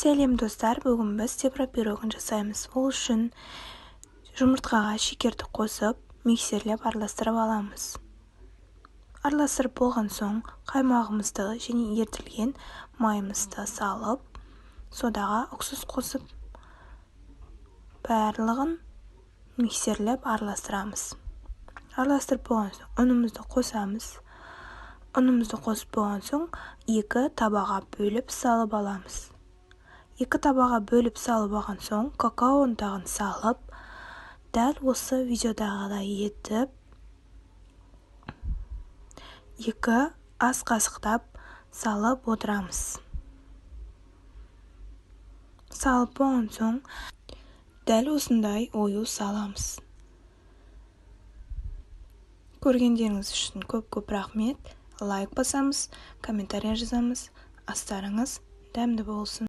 Сәлем, достар! Бүгін біз зебра пирогын жасаймыз. Ол үшін жұмыртқаға шекерді қосып, миксерлеп араластырып аламыз. Араластырып болған соң, қаймағымызды және ерітілген майымызды салып, содаға уксус қосып, барлығын миксерлеп араластырамыз. Араластырып болған соң, ұнымызды қосамыз. Ұнымызды қосып болған соң, екі табаға бөліп салып аламыз. Екі табаға бөліп салып алған соң, какао ұнтағын салып, дәл осы видеодағыдай етіп, 2 ас қасықтап салып отырамыз. Салып болған соң, дәл осындай ою саламыз. Көргендеріңіз үшін көп-көп рахмет. Лайк басамыз, комментарий жазамыз. Астарыңыз дәмді болсын!